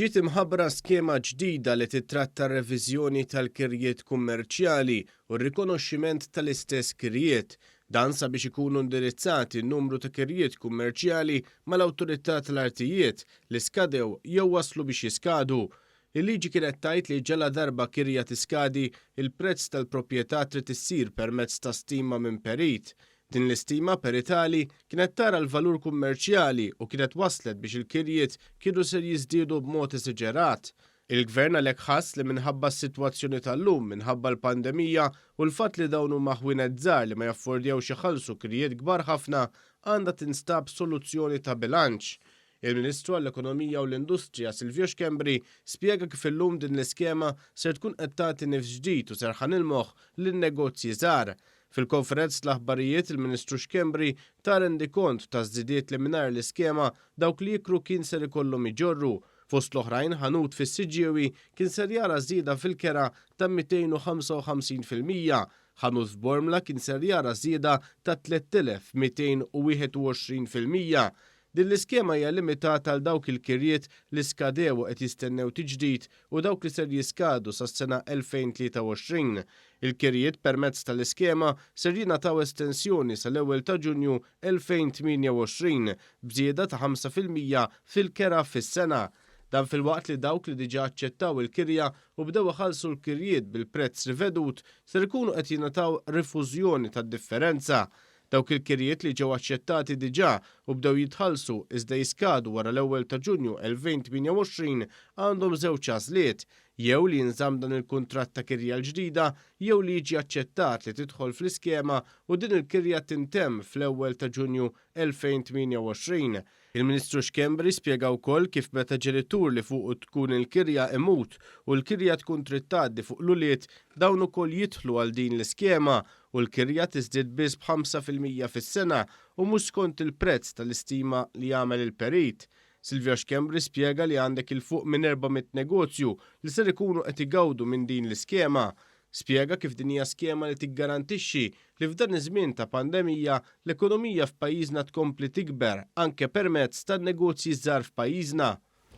Ġiet imħabbra skema ġdida li tittratta r-reviżjoni tal-kirjiet kummerċjali u r-rikonoxximent tal-istess kirjiet. Dan sabiex ikunu indirizzati numru ta' kirjiet kummerċjali mal-Awtorità tal-Artijiet li skadew jew waslu biex jiskadu. Il-liġi kienet tgħid li ġaladarba kirja tiskadi, il-prezz tal-proprjetà trid issir permezz ta' stima minn perit. Din l-istima peritali kienet tara l-valur kummerċjali u kienet wasslet biex il-kirjiet kienu ser jiżdiedu b'mod eseġerat. Il-Gvern għalhekk ħass li minħabba s-sitwazzjoni tal-lum minħabba l-pandemija u l-fatt li dawn huma ħwienet żgħar li ma jaffordjawx iħallsu kirjiet kbar ħafna, għandha tinstab soluzzjoni ta' bilanċ. Il-Ministru għall-Ekonomija u l-Industrija Silvio Schembri spjega kif illum din l-iskema ser tkun qed tagħti nifs ġdid u serħan il-moħħ lin-negozji żgħar. Fil-konferenza tal-aħbarijiet il-Ministru Schembri ta rendikont taż-żidiet li mingħajr l-iskema dawk li jikru kien ser ikollhom iġorru. Fost l-oħrajn ħanut fis-Siġġiewi kien ser jara żieda fil-kera ta' 255%, ħanut f'Bormla kien ser jara żieda ta' 3221%. Din l-iskema hija limitata għal dawk il-kirjiet li skadew u qed jistennew tiġdid u dawk li ser jiskadu sas-sena 2023. Il-kirjiet permezz tal-iskema ser jingħataw estensjoni sal-ewwel ta' Ġunju 2028 b'żieda ta' 5% fil-kera fis-sena. Dan filwaqt li dawk li diġà aċċettaw il-kirja u bdew iħallsu l-kirjiet bil-prezz rivedut ser ikunu qed jingħataw rifużjoni tad-differenza. Dawk il-kirjiet li ġew aċċettati diġà u bdew jitħallsu iżda jiskadu wara l-ewwel ta' Ġunju 2028 għandhom żewġ għażliet, jew li jinżamm dan il-kuntratt ta' kirja l-ġdida jew li jiġi aċċettat li tidħol fl-iskema u din il-kirja tintemm fl-ewwel ta' Ġunju 2028. Il-Ministru Schembri spjega wkoll kif meta ġenitur li fuqu tkun il-kirja imut u l-kirja tkun trid tgħaddi fuq l-ulied, dawn ukoll jidħlu għal din l-iskema u l-kirja tiżdied biss b'5% fis-sena u mhux skont il-prezz tal-istima li jagħmel il-perit. Silvio Schembri spjega li għandek 'il fuq minn 400 negozju li ser ikunu qed igawdu minn din l-iskema. Spjega kif din hija skema li tiggarantixxi li f'dan iż-żmien ta' pandemija l-ekonomija f'pajjiżna tkompli tikber anke permezz tan-negozji ż-żgħar f'pajjiżna.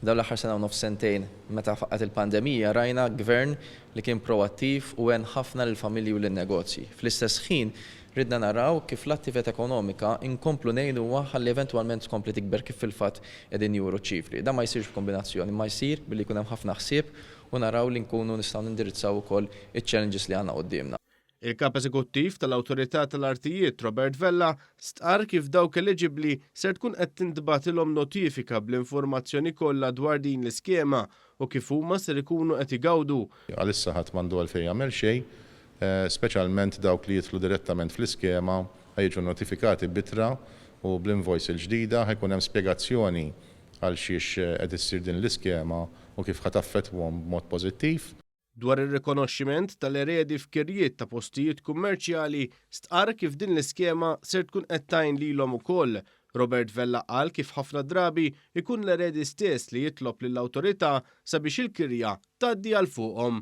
Dawn l-aħħar sena u nofs sentejn meta faqqgħet il-pandemija rajna Gvern li kien proattiv u għen ħafna lill-familji u lin-negozji. Fl-istess ħin ridna naraw kif l-attività ekonomika nkomplu ngħinuha ħalli eventwalment tkompli tikber kif fil-fatt qegħdin juru ċ-ċifri. Dan ma jsirx b'kombinazzjoni imma jsir billi jkun hemm ħafna ħsieb u naraw li nkunu nistgħu nindirizzaw ukoll iċ-challenges li għandna quddiemna. Il-Kap Eżekuttiv tal-Awtorità tal-Artijiet Robert Vella stqarr kif dawk eliġibbli ser tkun qed tintbagħtilhom notifika bl-informazzjoni kollha dwar din l-iskema u kif huma ser ikunu qed igawdu. Għalissa ħadd m'għandu għalfejn jagħmel xejn, speċjalment dawk li jidħlu direttament fl-iskema ħa jiġu notifikati b'ittra u bl-invoice il-ġdida ħa jkun hemm spjegazzjoni għal xiex qed issir din l-iskema u kif ħa taffettwhom b'mod pożittiv. Dwar ir-rikonoxximent tal-eredi f'kirjiet ta' postijiet kummerċjali, stqarr kif din l-iskema ser tkun qed tgħin lilhom ukoll. Robert Vella qal kif ħafna drabi jkun l-eredi stess li jitlob lill-awtorità sabiex il-kirja tgħaddi għal fuqhom.